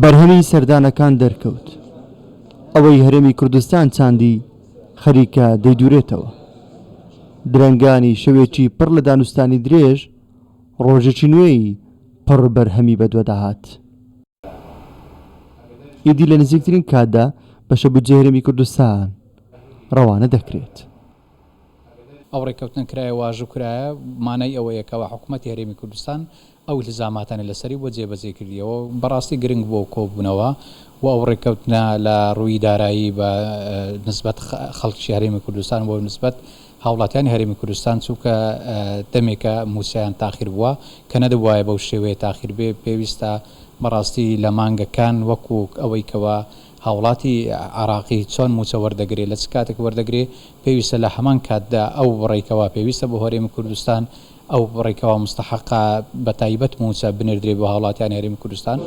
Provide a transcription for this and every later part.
بەرهەمی سەردانەکان دەرکەوت. ئەوەی هەرێمی کوردستان چاندی خەریکە دەیدورێتەوە. درەنگانی شەوێکی پڕ لە دانوستانی درێژ، ڕۆژێکی نوێی پڕ بەرهەمی بەدوادا هات. ئیدی لە نزیکترین کاتدا بەشە بودجەی هەرێمی کوردستان ڕەوانە دەکرێت. ئەو ڕێککەوتنە کرایە واژوو کرایە، مانای ئەوەیە کەوا حکوومەتی هەرێمی کوردستان ئەو ئیلتیزاماتانەی لەسەری بووە جێبەجێی کردیەوە. بەڕاستی گرنگ بوو ئەو کۆبوونەوە و ئەو ڕێککەوتنە لە ڕووی دارایی بە نسبەت خەڵکی هەرێمی کوردستان و نسبەت هاوڵاتیانی هەرێمی کوردستان چونکە دەمێکە مووچەیان تاخیر بووە کە نەدەبوایە بەو شێوەیە تاخیر بێ پێویستە بەڕاستی لە مانگەکان وەکو ئەوەی کەوا هاوڵاتی عێراقی چۆن مووچە وەردەگرێ لە چ کاتێک وەردەگرێ پێویستە لە هەمان کاتدا ئەو بڕەی کەوا پێویستە بۆ هەرێمی کوردستان ئەو بڕەی کەوا موستەحەقە بە تایبەت مووچە بنێردرێ بۆ هاوڵاتیانی هەرێمی کوردستان.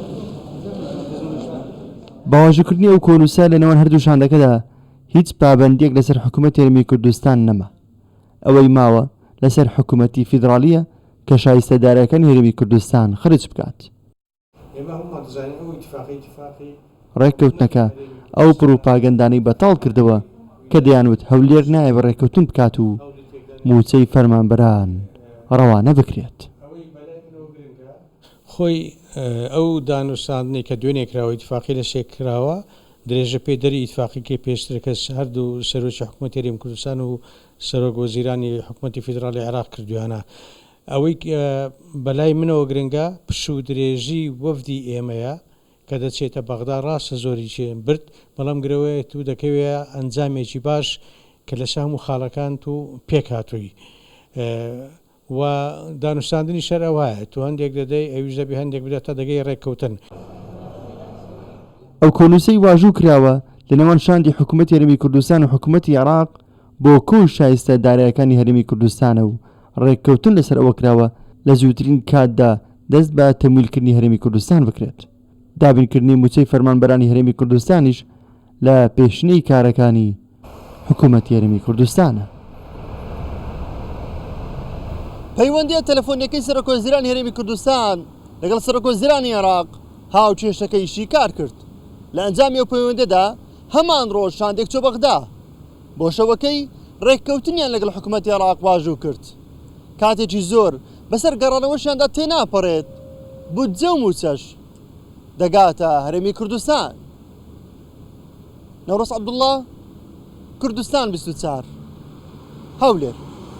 بە واژووکردنی ئەو کۆنووسە لە نێوان هەردوو شاندەکەدا هیچ پابەندییەک لەسەر حکوومەتی هەرێمی کوردستان نەما، ئەوەی ماوە لەسەر حکوومەتی فیدڕاڵییە کە شایستە دارایەکانی هەرێمی کوردستان خەرج بکات. ڕێککەوتنەکە ئەو پڕوپاگەندانەی بەتاڵ کردەوە کە دەیانوت هەولێر نایەوێت ڕێککەوتن بکات و مووچەی فەرمانبەران ڕەوانە بکرێت. خۆی ئەو دانوستاندنەی کە دوێنێ کراوە ئیتفاقی لەسێ کراوە درێژە پێ دەری ئیتفاقیکەی پێشتر کە هەردوو سەرۆکی حکومەتی هەرێم کوردستان و سەرۆک وەزیرانی حکومەتی فیدراڵی عێراق کردویانە. ئەوەی بەلای منەوە گرنگە پشوودرێژی وەفدی ئێمەیە کە دەچێتە بەغدا، ڕاستە زۆری برد، بەڵام گرەوەیەت و دەکەوێە ئەنجامێکی باش کە لەسەر هەموو خاڵەکانت و پێکهاتووی و دانوستاندنیش هەر ئەوهایە، تۆ هەندێک دەدەی ئەویش دەبێ هەندێک بدات تا دەگەی ڕێککەوتن. ئەو کۆنووسەی واژوو کراوە لە نێوان شاندی حکوومەتی هەرێمی کوردستان و حکوومەتی عێراق بۆ کۆی شایستە دارایەکانی هەرێمی کوردستانە و ڕێککەوتن لەسەر ئەوە کراوە لە زووترین کاتدا دەست بە تەمویلکردنی هەرێمی کوردستان بکرێت. دابینکردنی مووچەی فەرمانبەرانی هەرێمی کوردستانیش لە پێشینەی کارەکانی حکوومەتی هەرێمی کوردستانە. پەیوەندییە تەلەفۆنییەکەی سەرۆکوەزیرانی هەرێمی کوردستان لەگەڵ سەرۆکوەزیرانی عێراق هاوکێشەکەی شیکار کرد. لە ئەنجامی ئەو پەیوەندییەدا هەمان ڕۆژ شاندێک چووە بەغدا. بۆ شەوەکەی ڕێککەوتنیان لەگەڵ حکومەتی عێراق واژوو کرد. کاتێکی زۆر بەسەر گەڕانەوەشیاندا تێناپەڕێت، بودجە و مووچەش دەگاتە هەرێمی کوردستان. نەورۆز عەبدوڵڵا، کوردستان 24، هەولێر.